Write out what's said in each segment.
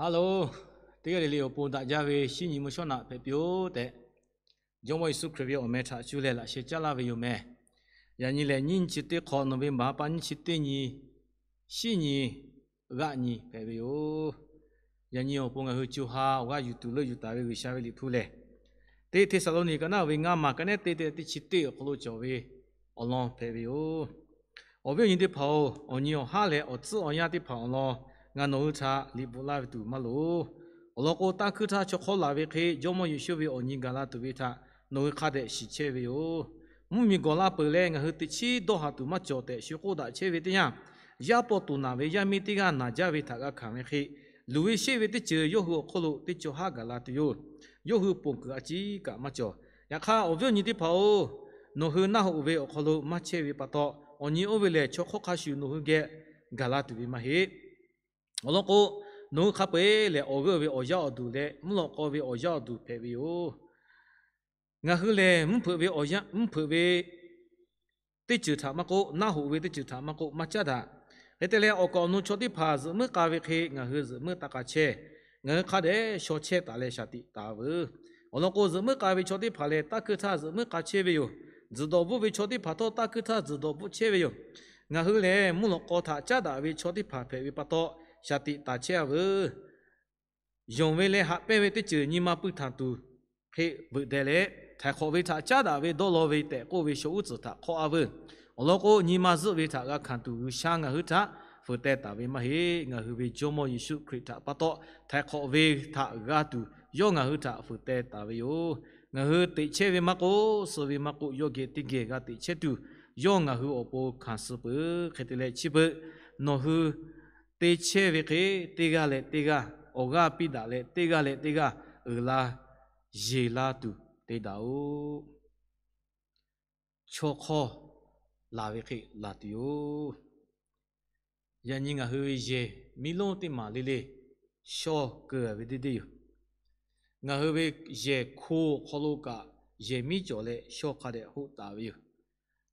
Hello, teˇ g'aˇ le le awˬ pon daꞈ jaˇ ve shinˉ nyi mvuhˇ shawˉ naꞈ hpehꞈ piˇ-oˆ tehꞈ, Jawˇmawˇ Yeˍsuˆ Hkriꞈ ve awˬ meh htaꞈ cuˇ leh laꞈ sheh caˉ laˇ ve yoˬ meh. Yaꞈ nyi lehˬ, nyiˇ nyi chi teˇ hk'awꞈ November ha pa nyiˇ chi teˇ nyi, shinˉ nyi g'aˆ nyi hpehꞈ ve yoˬ. Yaꞈ nyi awˬ pon ngaˬ hui co ha awˬ g'aˇ yuˬ tuˬ leuˆ yuˬ taˍ ve G'uiˬsha ve Liꞈ hpu lehˬ, teˇ Hteˇsaˍlawˇniˆ ka naˉ ve ngaˇ maˬ ka nehˉ teˇ teˇ teˇ chi teˇ awˬ hk'aw lo cawˬ ve awˬ lawn hpehꞈ ve yoˬ. Awˬ viˉ awˬ nyi teˇ hpaˍ-oˬ, awˬ nyi awˬ haˉ leh awˬ tcuhˉ awˬ yanˇ teˇ hpaˍ awˬ lawn ngaˬ nawˬ hui htaꞈ liꞈ bvuhꞈ laˇ ve tuˬ maˇ loˍ. Awˬ lawn k'o, tanˇ hkuinˇ htaˇ chaw hk'awˇ laˬ ve hk'e Jawˇmawˇ Yeˍsuˆ ve awˬ nyi gaˬ la tuˬ ve htaꞈ nawˬ hui hk'a dehꞈ shiˍ chehˇ ve yoˬ. Mvuhˇmiˬ gawˬ la peuˬ leh ngaˬ hui teꞈ chiˉ dawˇ haˍ tuˬ maˇ cawˬ tehꞈ shu k'oˆ daꞈ chehˇ ve teˇ yanˇ, yaˇ paw tuˬ naˬ ve yaˇ miˇ teˇ g'aˇ naˬ jaˇ ve htaꞈ g'a hkanˍ ve hk'e, luˬ ve sheˆ ve teˇ ceuˬ yawˇ hui awˬ hk'oˆ lo teˇ cawˬ haˉ gaˬ la tuˬ yoˬ. Yawˇ hui ponˬ kuiˬ a ciˉ kaꞈ maˇ cawˬ. Yaꞈ hk'aˇ, awˬ viˉ awˬ nyi teˇ hpaˍ-oˬ, nawˬ hui naˆ hoꞈ ve awˬ hk'aw lo maˇ chehˇ ve pa taw, awˬ nyi oˇ ve lehˬ chaw hk'awˇ hk'a shuˍ nawˬ hui geh gaˬ la tuˬ ve maˇ heˆ. Awˬ lawn k'o, nawˬ hui hk'a peu-eˬ lehˬ awˬ g'euˆ ve awˬ yaˇ awˬ duˬ leh mvuhˇ lawꞈ k'aw ve awˬ yaˇ awˬ duˬ hpehꞈ ve yoˬ. Ngaˬ hui lehˬ, mvuhˇ hpeuꞈ ve teˇ ceuˬ htaꞈ maˇ k'oˆ, naˆ hoꞈ ve teˇ ceuˬ htaꞈ maˇ k'oˆ, maˇ caˉ daꞈ. Hk'e te leh, awˬ kaˍ awˬ nu chaw teˇ hpaˍ zuhꞈ muiˉ k'a ve hk'e ngaˬ hui zuhꞈ muiˉ taˍ k'a chehˇ. Ngaˬ hui hk'a dehꞈ shaw chehˇ taˍ leh shaˍ tiꞈ taˍ veuˬ. Awˬ lawn k'o, zuhꞈ muiˉ k'a ve chaw teˇ hpaˍ lehˬ, tanˇ hkuinˇ htaˇ zuhꞈ muiˉ k'a chehˇ ve yoˬ. Tzuhˬ dawˬ bvuhˆ ve chaw teˇ hpaˍ htawˇ, tanˇ hkuinˇ htaˇ tzuhˬ dawˬ bvuhˆ chehˇ ve yoˬ. Ngaˬ hui lehˬ, mvuhˇ lawꞈ k'aw htaꞈ caˉ daꞈ ve chaw teˇ hpaˍ hpehꞈ ve pa taw, shaˍ tiꞈ taˍ chehˇ-a veuˬ. Yonˍ ve leh haꞈ pehnˇ ve teˇ ceuˬ nyi ma pui htanˍ tuˬ hk'e veuꞈ deh leh, htaiˍ hk'awꞈ ve htaꞈ caˉ daꞈ ve dawˇ law ve tehꞈ k'oˆ ve shawˍ uˉ tcuhˍ htaꞈ hk'awˇ-a veuˬ. Awˬ lawn k'o, nyi ma zuhˆ ve htaꞈ g'a hkanˍ tuˬ G'uiˬsha ngaˬ hui htaꞈ fuiˍ teh taˍ ve maˇ heˆ. Ngaˬ hui ve Jawˇmawˇ Yeˍsuˆ Hkriꞈ htaꞈ pa taw, htaiˍ hk'awꞈ ve htaꞈ g'a tuˬ yawˇ ngaˬ hui htaꞈ fuiˍ teh taˍ ve yoˬ. Ngaˬ hui teꞈ chehˇ ve maˇ k'oˆ, suh ve maˇ k'oˆ, yawˇ geh teˇ geh g'a teꞈ chehˇ tuˬ, yawˇ ngaˬ hui awˬ pon hkanˍ suh peuˬ. Hk'e te leh, chi beuꞈ nawˬ hui te chehˇ ve hk'e, teˇ g'aˇ leh teˇ g'aˇ awˬ g'aˇ piˇ daꞈ leh, teˇ g'aˇ leh teˇ g'aˇ uiˍ la yeˬ la tuˬ te daꞈ-oꞈ. Chaw hk'awˇ laˬ ve hk'e laˬ tuˬ yoˬ. Yaꞈ nyi ngaˬ hui ve yehˬ miˉ lonˉ teˇ maˬ le le shawˇ keu-a ve deˇ deˇ yoˬ. Ngaˬ hui ve yehˬ hko awˬ hk'aw lo kaꞈ yehˬ miˉ cawˬ leh shawˇ hk'a dehꞈ hoˆ taˍ ve yoˬ.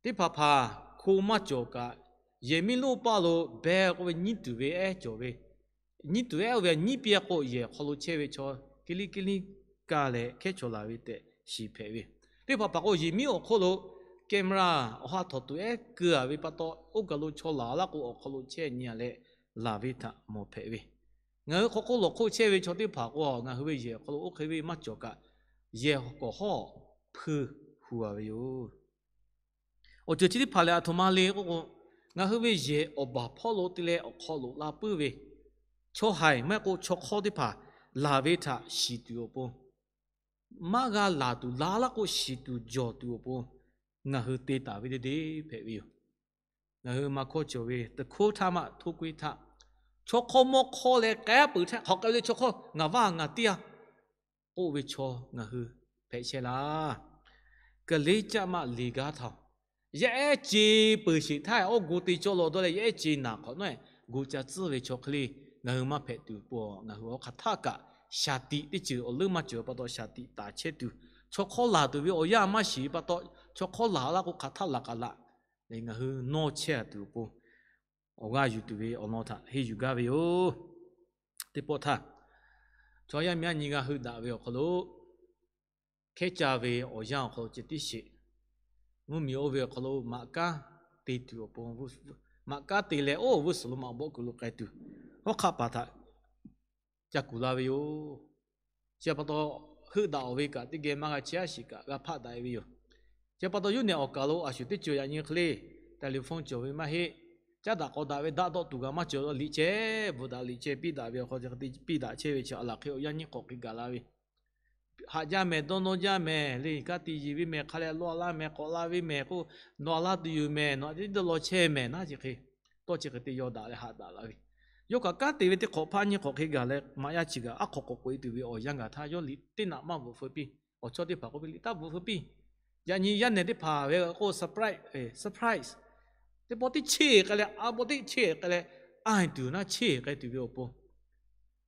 Teˇ hpaˍ hpaˍ hko maˇ cawˬ kaꞈ, yehˬ miˉ lonˉ paˇ lo beh k'oˆ ve nyiˉ tuˬ ve ehˉ cawˬ ve, nyiˉ tuˬ ehˉ oˇ ve nyiˉ piˇ-a k'o, yehˬ hk'aw lo chehˇ ve chaw kiˇ liˇ kiˇ liˇ kaˇ leh hkehˉ chaw laˬ ve tehꞈ shiˍ hpehꞈ ve. Teˇ hpaˍ hpaˍ k'o, yehˬ miˉ awˬ hk'oˆ lo camera awˬ ha htawꞈ tuˬ ehˉ keu-a ve pa taw, oˇ kaˬ lo chaw laˬ laˇ k'o, awˬ hk'aw lo chehˇ nyi-a leh laˬ ve htaꞈ mawˬ hpehꞈ ve. Ngaˬ hui hk'aw hk'oˆ lawˬ hk'oˆ chehˇ ve chaw teˇ hpaˍ k'o, ngaˬ hui ve yehˬ awˬ hk'aw lo oˇ hk'e ve maˇ cawˬ kaꞈ, yehˬ kawˬ hawˉ hpui hu-a ve yoˬ. Awˬ ceuˬ chi teˇ hpaˍ lehˬ, aˬ htoꞈ ma le k'oˆ k'o, ngaˬ hui ve yehˬ awˬ baˬ hpawˇ lo te leh awˬ hk'aw loꞈ la puiˉ ve chaw haiˬ maˇ heˆ k'o, chaw hk'awˇ teˇ hpaˍ laˬ ve htaꞈ shiˍ tuˬ awˬ pon, maˇ g'a laˬ tuˬ, la laˇ k'o shiˍ tuˬ jawˬ tuˬ awˬ pon, ngaˬ hui te taˍ ve deˇ deˇ hpehꞈ ve yoˬ. Ngaˬ hui ma hkawˇ cawˬ ve, teuˬ hkoˇ htaˇ maˇ htoˇ k'oˆ-e htaˇ, chaw hk'awˇ mawˇ hk'awˇ leh k'ai puiˬ htaˇ hk'awꞈ k'ai ve chaw hk'awˇ ngaˬ vaˇ ngaˬ tiˇ-a k'oˆ ve chaw ngaˬ hui hpehꞈ chehˇ laˇ. Kaˬ leˉ caˆ maˆ le gaˇ htaˇ, yaˇ ehˉ ce peuˬ sheˍ htaˇ, awˬ gu te cawˇ law dawˇ leh yaˇ ehˉ ce naˬ hk'awꞈ nawˉ-e gu ca tcuhˉ ve chaw hk'e le, ngaˬ hui maˇ hpehꞈ tuˬ pon ngaˬ hui awˬ hk'aˬ htaˆ kaꞈ shaˍ tiꞈ teˇ ceuˬ awˬ leuˉ maˇ cawˬ pa taw shaˍ tiꞈ taˍ chehˇ tuˬ, chaw hk'awˇ laˬ tuˬ ve awˬ yanˇ maˇ shiˍ pa taw, chaw hk'awˇ laˬ laˇ k'o hk'aˬ htaˆ laˬ k'aꞈ laꞈ leh ngaˬ hui nawˇ chehˇ-a tuˬ awˬ pon awˬ g'aˇ yuˬ tuˬ ve awˬ lawn htaꞈ henˇ yuˬ gaˇ ve yoˬ. Teˇ pawˆ htaˇ, chaw yaˇ miˇ yaˇ nyi g'a heuˆ daꞈ ve awˬ hk'aw lo, hkehˉ caˇ ve awˬ yanˇ awˬ hk'aw lo ceh tiˉ sheˍ. Mvuhˇmiˬ oˇ ve awˬ hk'aw lo maꞈ kanˉ te tuˬ awˬ pon, maꞈ kanˉ te leh oˇ g'uˇ suhˍ lo maꞈ bawˆ kuiˬ lo k'ai tuˬ, hawˉ hk'aˆ paˍ htaꞈ ca kuˬ la ve yoˬ. Chi pa taw, heuˆ daꞈ-oˬ ve kaꞈ teˇ geh maˇ g'a chehˇ-a shiˍ kaꞈ g'a hpaˆ daꞈ-e ve yoˬ. Chi pa taw, yawˇ nehˬ awˬ kaˬ lo a shuˍ teˇ ceuˬ yaꞈ nyi hk'e le, telephone cawˬ ve maˇ heˆ. Caˉ daꞈ k'awꞈ daꞈ ve daꞈ dawˆ tuˬ g'a maˇ cawˬ, liꞈ chehˇ bvuhꞈ daꞈ, liꞈ chehˇ piˇ daꞈ ve awˬ hk'aw piˇ daꞈ chehˇ ve chi a laˬ hk'e awˬ yanˇ nyiˇ hk'awꞈ hk'e gaˬ la ve. Haꞈ jaˇ mehˍ, dawˇ nawˇ jaˇ mehˍ le, ka tiꞈ yeˬ ve mehˍ, hk'a leh law a laˇ mehˍ, k'awꞈ la ve mehˍ k'o, nawˬ a laˇ tuˬ yoˬ mehˍ, nawˬ a tiˉ dawˇ law chehˇ mehˍ naˉ, chi hk'e tawˇ chi hk'e te yaw daꞈ leh haꞈ daꞈ la ve. Yawˇ kaꞈ kanˉ te ve teˇ hk'awꞈ hpaˇ nyiˇ hk'awꞈ hk'e gaˬ leh maꞈ yaˇ chi kaꞈ aˉ hk'awꞈ k'awꞈ k'oꞈ-e tuˬ ve awˬ yanˇ gaˬ htaˇ, yawˇ liꞈ teˇ naꞈ maˇ bvuhꞈ feu piˇ. Awˬ chawˇ teˇ hpaˍ k'oˆ ve, liꞈ taˇ bvuhꞈ feu piˇ. Yaꞈ nyi yaˇ nehˬ teˇ hpaˍ ve k'o surprise, surprise. Teˇ pawˆ teˇ cheˇ k'ai leh, a pawˆ teˇ cheˇ k'ai leh, a tuˬ naˉ cheˇ k'ai tuˬ ve awˬ pon,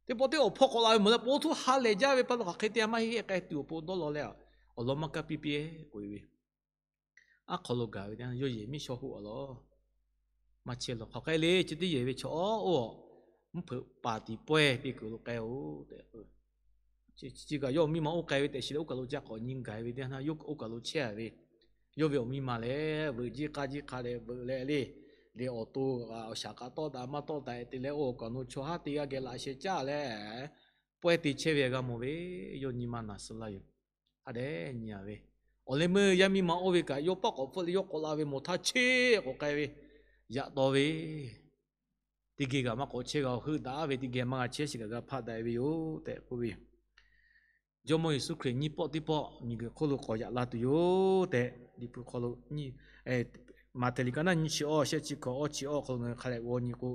teˇ pawˆ teˇ awˬ hpawˇ k'awꞈ la ve mawˬ leh, pon htuˇ ha lehˬ jaˇ ve pa taw hk'aˬ hk'e te maˇ heˆ k'ai tuˬ awˬ pon dawˇ law leh, awˬ lawn maˇ kaˇ piˇ piˇ-e k'oꞈ-e ve. Aˉ hk'aw lo gaˬ ve teˇ yanˇ yawˇ yehˬ miˉ shaw hoˆ-a lawˬ. Maˇ chehˇ lawˬ, hk'aˬ hk'e le chi teˇ yehˬ ve chaw oˇ mvuhˇ hpeuꞈ paˍ tiˍ pawehˇ te kuiˬ lo k'ai-oˬ tehꞈ k'oˆ ve. Chi kaꞈ yawˇ awˬ miˇ ma oˇ k'ai ve tehꞈ shiˍ leh, oˇ kaˬ lo ca k'awꞈ nyi gaˬ ve teˇ yanˇ, yawˇ oˇ kaˬ lo chehˇ a ve, yawˇ ve awˬ miˇ ma lehˬ veuꞈ jiˇ k'aˇ jiˇ hk'a dehꞈ veuꞈ leh le, le awˬ to awˬ shaˍ kaꞈ tawˆ daꞈ maˇ tawˆ daꞈ te leh, oˇ awˬ kaˬ awˬ nu chaw haˉ teˇ g'aˇ geh laꞈ sheh caˇ leh pawehˇ te chehˇ ve g'a mawˬ ve, yawˇ nyi ma naˬ suh laˇ yoˬ. Hk'a dehꞈ nyi a ve, awˬ leh meuˇ yaˇ miˇ ma oˇ ve kaꞈ yawˇ pawˆ k'awꞈ hpfuhˆ leh yawˇ k'awꞈ la ve mawˬ htaˇ cheˇ k'awꞈ k'ai ve, yaꞈ taw ve teˇ geh kaꞈ maˇ k'awꞈ chehˇ g'a-oˬ, heuˆ daꞈ ve teˇ geh maˇ g'a chehˇ shiˍ kaꞈ g'a hpaˆ daꞈ ve yoˬ tehꞈ k'oˆ ve yoˬ. Jawˇmawˇ Yeˍsuˆ Hkriꞈ nyiˇ pawˆ teˇ pawˆ miˬguiˬ hk'oˆ lo k'awꞈ yaꞈ la tuˬ yoˬ tehꞈ, Liꞈ hpu hk'aw lo, Maꞈhtehˍ liꞈ ka naˉ nyiˇ chi awˇ shehˆ chi hkawꞈ awˇ chi awˇ hk'aw lo ngaˬ hui hk'a dehꞈ g'aw nyi k'o,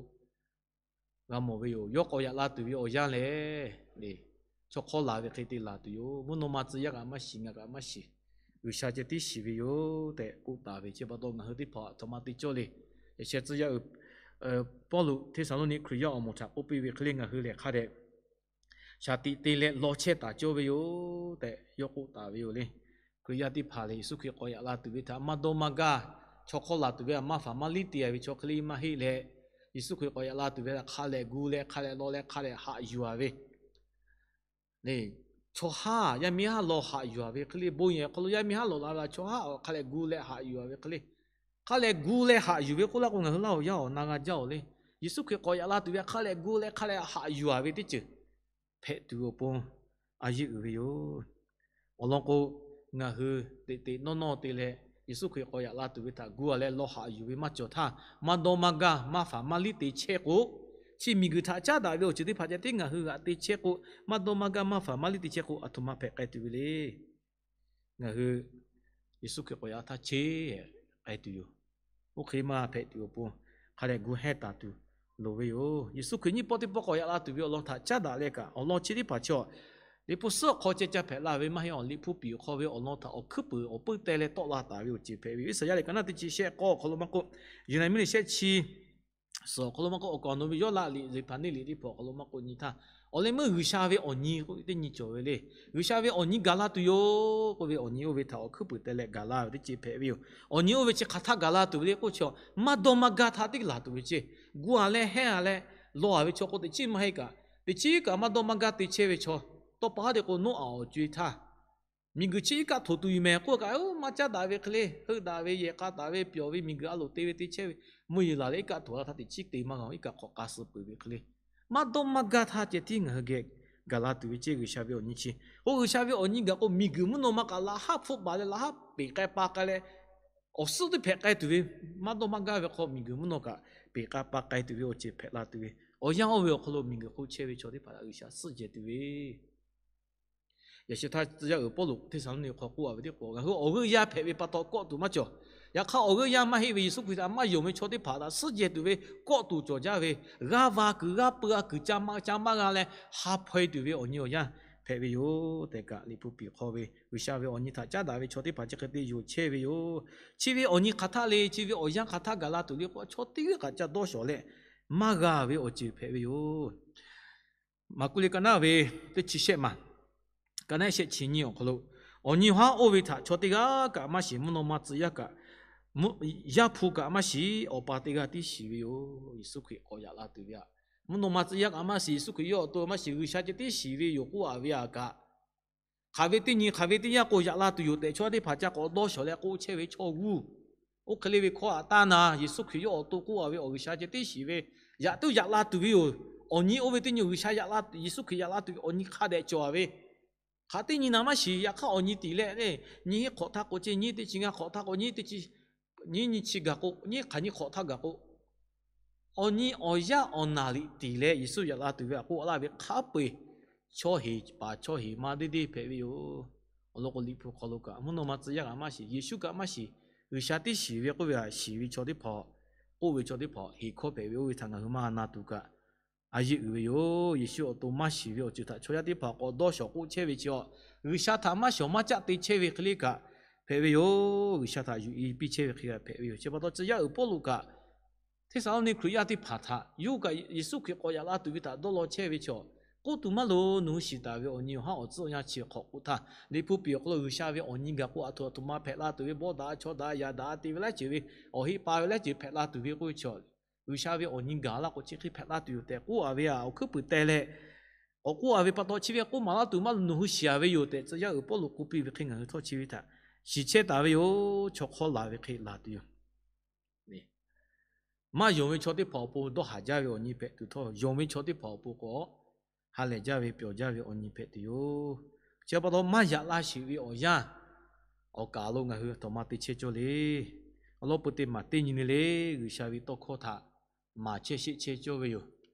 g'a mawˬ ve yoˬ. Yawˇ k'awꞈ yaꞈ la tuˬ ve awˬ yanˇ lehˬ, chaw hk'awˇ laˬ ve hk'e te laˬ tuˬ yoˬ. Mvuhˇ naw ma tcuh yaˇ kaꞈ maˇ shiˍ, ngaˬ kaꞈ maˇ shiˍ, G'uiˬsha ceh tiˉ shiˍ ve yoˬ tehꞈ k'oˆ taˍ ve. Chi pa taw ngaˬ hui teˇ hpaˍ aˬ htoꞈ ma te cawˇ le. Yaꞈ sheh tcuh yaˇ uiˍ Pawˇluꞈ Hteˇsaˍlawˇniˆ Hkriꞈ yaˇ awˬ moˍ htaꞈ k'oˆ piˇ ve hk'e le, ngaˬ hui lehˬ hk'a dehꞈ shaˍ tiꞈ te leh law chehˇ taˍ cawˇ ve yoˬ tehꞈ yawˇ k'oˆ taˍ ve yoˬ le. Hkriꞈ yaˇ teˇ hpaˍ lehˬ, Yeˍsuˆ Hkriꞈ k'awꞈ yaꞈ la tuˬ ve htaꞈ maˇ dawˇ maˇ gaˇ, chaw hk'awˇ laˬ tuˬ ve htaꞈ maˇ faˍ maˇ liˇ te a ve chaw hk'e le maˇ heˆ leh, Yeˍsuˆ Hkriꞈ k'awꞈ yaꞈ la tuˬ ve htaꞈ hk'a lehꞈ gu leh hk'a lehꞈ law leh hk'a lehꞈ haꞈ yuˬ a ve le. Chaw haˉ yaˇ miˇ haˉ law haꞈ yuˬ a ve hk'e le, bon yehˬ hk'aw lo yaˇ miˇ haˉ lawꞈ la ve chaw haˉ hk'a lehꞈ gu leh haꞈ yuˬ a ve hk'e le, hk'a lehꞈ gu leh haꞈ yuˬ ve k'oˆ laˇ k'o, ngaˬ hui laˇ awˬ yaˇ awˬ na g'a jaˇ-oˬ le. Yeˍsuˆ Hkriꞈ k'awꞈ yaꞈ la tuˬ ve htaꞈ hk'a lehꞈ gu leh hk'a lehꞈ haꞈ yuˬ a ve teˇ ceuˬ hpehꞈ tuˬ awˬ pon a yeˇ uiˍ ve yoˬ. Awˬ lawn k'o, ngaˬ hui teꞈ teꞈ nawˇ nawˇ te leh Yeˍsuˆ Hkriꞈ k'awꞈ yaꞈ la tuˬ ve htaꞈ gu a leh law haꞈ yuˬ ve maˇ cawˬ htaˇ, maˇ dawˇ maˇ gaˇ maˇ faˍ maˇ liˇ te chehˇ k'o, chi miˬguiˬ htaꞈ caˉ daꞈ ve awˬ ceuˬ teˇ hpaˍ ceh tiˉ ngaˬ hui g'aꞈ te chehˇ k'o, maˇ dawˇ maˇ gaˇ maˇ faˍ maˇ liˇ te chehˇ k'o, aˬ htoꞈ ma hpehꞈ k'ai tuˬ ve le. Ngaˬ hui Yeˍsuˆ Hkriꞈ k'awꞈ yaꞈ htaˇ cheˇ k'ai tuˬ yoˬ. Oˇ hk'e maˇ hpehꞈ tuˬ awˬ pon hk'a dehꞈ gu hehˇ taˍ tuˬ loˍ ve yoˬ. Yeˍsuˆ Hkriꞈ nyiˇ pawˆ teˇ pawˆ k'awꞈ yaꞈ la tuˬ ve awˬ lawn htaꞈ caˉ daꞈ leh kaꞈ, awˬ lawn chi teˇ hpaˍ chaw Liꞈ hpu suhˉ awˬ hk'aw ceh ca hpehꞈ la ve maˇ heˆ. Awˬ Liꞈ hpu piˍ awˬ hk'aw ve awˬ lawn htaꞈ awˬ hkuiˉ puiˍ awˬ puiˉ teh leh tawˆ la taˍ ve awˬ ceuˬ hpehꞈ ve yoˬ. Iˉsaˍyaˆ liꞈ ka naˉ teˇ chi shehˆ k'awˇ awˬ hk'aw lo maˇ k'oˆ, Yeˍraˍmiˆ liꞈ shehˆ chi suhˍ awˬ hk'aw lo maˇ k'oˆ, awˬ kaˍ awˬ nu ve Yawˇlaˆ liꞈ, Zeˍhpaˍniˆ liꞈ teˇ hpaˍ awˬ hk'aw lo maˇ k'oˆ nyi htaˇ, awˬ leh meuˇ G'uiˬsha ve awˬ nyi k'oˆ ve teˇ nyi cawˬ ve le. G'uiˬsha ve awˬ nyi gaˬ la tuˬ yoˬ k'oˆ ve awˬ nyi oˇ ve htaꞈ awˬ hkuiˉ puiˍ teh leh gaˬ la ve teˇ ceuˬ hpehꞈ ve yoˬ. Awˬ nyi oˇ ve chi hk'aˬ htaˇ gaˬ la tuˬ ve le k'oˆ chi, maˇ dawˇ maˇ gaˇ htaˇ teˇ laˬ tuˬ ve ceˇ. Gu a leh hehnˇ a leh law a ve chaw k'o, teꞈ chiˉ maˇ heˆ kaꞈ, teꞈ chiˉ kaꞈ maˇ dawˇ maˇ gaˇ te chehˇ ve chaw, tawˇ pa haˉ te k'o, Noˉaꞈ awˬ co-e htaˇ miˬguiˬ chi iˉ kaˆ htoꞈ tuˬ yoˬ mehˍ k'oˆ kaꞈ, maˇ caˉ daꞈ ve hk'e le, heuˆ daꞈ ve, yehˬ k'a daꞈ ve, pyawˬ ve, miˬguiˬ a loˍ te ve te chehˇ ve, mvuhˇ yeˬ laˬ leh iˉ kaˆ htoꞈ la htaˇ teꞈ chiˉ te maˇ g'a-oˬ, iˉ kaˆ hk'awꞈ k'a suh peuˬ ve hk'e le, maˇ dawˇ maˇ gaˇ htaˇ ceh tiˉ ngaˬ hui geh gaˬ la tuˬ ve ceˇ. G'uiˬsha ve awˬ nyi chi k'o, G'uiˬsha ve awˬ nyi gaˬ k'o, miˬguiˬ mvuhˇ naw ma kaꞈ laꞈ haˉ hpfuhˆ baˬ leh laꞈ haˉ peˬ k'ai pa k'ai leh, awˬ suhˉ teˇ hpehꞈ k'ai tuˬ ve, maˇ dawˇ maˇ gaˇ ve hk'aw miˬguiˬ mvuhˇ naw kaꞈ peˬ k'ai pa k'ai tuˬ ve awˬ ceuˬ hpehꞈ la tuˬ ve, awˬ yanˇ oˇ ve awˬ hk'aw lo miˬguiˬ hk'oˆ chehˇ ve chaw teˇ hpaˍ htaꞈ G'uiˬsha suhˉ jehˬ tuˬ ve Yaꞈ sheh htaˇ tcuh yaˇ uiˍ Pawˇluꞈ Hteˇsaˍlawˇniˆ hk'aw k'oˆ a ve teˇ k'o, ngaˬ hui awˬ g'euˆ yaˇ hpehꞈ ve pa taw kawˆ tuˬ maˇ cawˬ. Yaꞈ hk'aˇ awˬ g'euˆ yaˇ maˇ heˆ ve Yeˍsuˆ Hkriꞈ htaꞈ maˇ yonˍ ve chaw teˇ hpaˍ htaꞈ suhˉ jehˬ tuˬ ve kawˆ tuˬ cawˬ jaˇ ve, g'aˇ va kuiˬ g'aˇ peu a kuiˬ ca ma ca maˇ g'a leh ha hpaw e tuˬ ve awˬ nyi awˬ yanˇ hpehꞈ ve yoˬ tehꞈ kaꞈ Liꞈ hpu piˍ hk'aw ve G'uiˬsha ve awˬ nyi htaꞈ caˉ daꞈ ve chaw teˇ hpaˍ chi hk'e te yonˍ chehˇ ve yoˬ. Chi ve awˬ nyi hk'aˬ htaˇ le, chi ve awˬ yanˇ hk'aˬ htaˇ gaˬ la tuˬ le k'o, chaw teˇ g'aˇ kaꞈ ca dawˇ shawˍ leh maˇ g'a ve awˬ ceuˬ hpehꞈ ve yoˬ. Maˍkuˆ liꞈ ka naˉ ve teˇ chi shehˆ maˬ, ka naˉ shehˆ chi nyiˇ awˬ hk'aw lo, awˬ nyi haˉ oˇ ve htaꞈ chaw teˇ g'aˇ kaꞈ maˇ shiˍ, mvuhˇ naw ma tcuh yaˇ kaꞈ, Yaˇ hpu kaꞈ maˇ shiˍ, Awˬ pa teˇ g'aˇ tiˉ shiˍ ve yoˬ. Yeˍsuˆ Hkriꞈ k'awꞈ yaꞈ la tuˬ ve htaꞈ mvuhˇ naw ma tcuh yaˇ kaꞈ maˇ shiˍ, Yeˍsuˆ Hkriꞈ yawˇ awˬ to maˇ shiˍ, G'uiˬsha ceh tiˉ shiˍ ve yoˬ k'oˆ a ve htaꞈ kaꞈ, hk'aˬ ve teˇ nyi hk'aˬ ve teˇ yanˇ k'o yaꞈ la tuˬ yoˬ tehꞈ chaw teˇ hpaˍ ca k'awꞈ dawˇ shawˍ leh k'oˆ chehˇ ve chaw g'uˇ, oˇ hk'e le ve hkawˇ htaꞈ taˇ na, Yeˍsuˆ Hkriꞈ yawˇ awˬ to k'oˆ a ve awˬ G'uiˬsha ceh tiˉ shiˍ ve, yaꞈ tuˉ yaꞈ la tuˬ ve yoˬ. Awˬ nyi oˇ ve teˇ nyi G'uiˬsha yaꞈ la, Yeˍsuˆ Hkriꞈ yaꞈ la tuˬ ve awˬ nyi hk'a dehꞈ cawˬ a ve, hk'aˬ teˇ nyi na maˇ shiˍ. Yaꞈ hk'aˇ awˬ nyi tiˍ leh le, nyiˇ hinˉ hk'awꞈ htaˇ k'o ceˇ, nyiˇ teˇ chi ngaˇ hk'awꞈ htaˇ k'o nyiˇ teˇ chi nyiˇ nyi chi gaˬ k'o, nyiˇ hk'aˬ nyiˇ hk'awꞈ htaˇ gaˬ k'o, awˬ nyi awˬ yaˇ awˬ naˬ liꞈ tiˍ leh Yeˍsuˆ yaꞈ la tuˬ ve htaꞈ k'oˆ laˇ ve hk'a peu-eˬ, chaw heˍ paˍ chaw heˍ ma deˇ deˇ hpehꞈ ve yoˬ. Awˬ lawn k'o, Liꞈ hpu hk'aw lo kaꞈ mvuhˇ naw ma tcuh yaˇ kaꞈ maˇ shiˍ, Yeˍsuˆ kaꞈ maˇ shiˍ, G'uiˬsha tiˉ shiˍ ve k'oˆ ve htaꞈ shiˍ ve chaw teˇ hpaˍ, k'oˆ ve chaw teˇ hpaˍ heˍ hkawˇ hpehꞈ ve oˇ ve htaꞈ ngaˬ hui maˇ na tuˬ kaꞈ a yeˇ uiˍ ve yoˬ. Yeˍsuˆ awˬ to maˇ shiˍ ve awˬ ceuˬ htaꞈ chaw yaˇ teˇ hpaˍ k'awꞈ dawˇ shawˍ k'oˆ chehˇ ve chi, G'uiˬsha htaꞈ maˇ shawˍ maˇ caˆ te chehˇ ve hk'e le kaꞈ hpehꞈ ve yoˬ. G'uiˬsha htaꞈ yuˬ e piˇ chehˇ ve hk'e kaꞈ hpehꞈ ve yoˬ. Chi pa taw tcuh yaˇ uiˍ Pawˇluꞈ kaꞈ Hteˇsaˍlawˇniˆ Hkriꞈ yaˇ teˇ hpaˍ htaꞈ yawˇ kaꞈ Yeˍsuˆ Hkriꞈ k'awꞈ yaꞈ la tuˬ ve htaꞈ dawˇ law chehˇ ve chaw, k'oˆ tuˬ maˇ loˍ, nawˬ hui shiˍ taˍ ve awˬ nyi awˬ haˉ awˬ tcuhˉ awˬ yanˇ chi hk'awꞈ k'oˆ htaˇ, Liꞈ hpu piˍ awˬ hk'aw lo G'uiˬsha ve awˬ nyi gaˬ k'o, aˬ htoꞈ aˬ htoꞈ ma hpehꞈ la tuˬ ve, bawˆ daꞈ chaw daꞈ yaꞈ daꞈ te ve laiˉ ceuˬ ve, awˬ heˆ pa ve laiˉ ceuˬ hpehꞈ la tuˬ ve k'oˆ ve chaw, G'uiˬsha ve awˬ nyi gaˬ laˇ k'o chi hk'e hpehꞈ laˇ tuˬ yoˬ tehꞈ k'oˆ a ve awˬ hkuiˉ puiˍ teh leh, k'awꞈ k'oˆ a ve pa taw chi ve k'oˆ maˍ laˇ tuˬ maˇ nawˬ hui shiˍ a ve yoˬ tehꞈ tcuh yaˇ uiˍ Pawˇluꞈ k'oˆ piˇ ve hk'e ngaˬ hui htawˇ chi ve htaꞈ shiˍ chehˇ taˍ ve yoˬ. Chaw hk'awˇ laˬ ve hk'e laˬ tuˬ yoˬ. Maˇ yonˍ ve chaw teˇ hpaˍ awˬ pon dawˇ haˍ jaˇ ve awˬ nyi hpehꞈ tuˬ htawˇ, yonˍ ve chaw teˇ hpaˍ awˬ pon k'o ha lehˬ jaˇ ve pyawˬ jaˇ ve awˬ nyi hpehꞈ tuˬ yoˬ. Chi pa taw maˇ yaꞈ laˇ sheˍ ve awˬ yanˇ awˬ kaˍ lo ngaˬ hui a htoꞈ ma te chehˇ cawˇ le. Awˬ lawn peu teˇ maˬ teˇ nyi le le G'uiˬsha ve tawˇ hkawˇ htaꞈ maˍ chehˇ sheˆ chehˇ cawˇ ve yoˬ.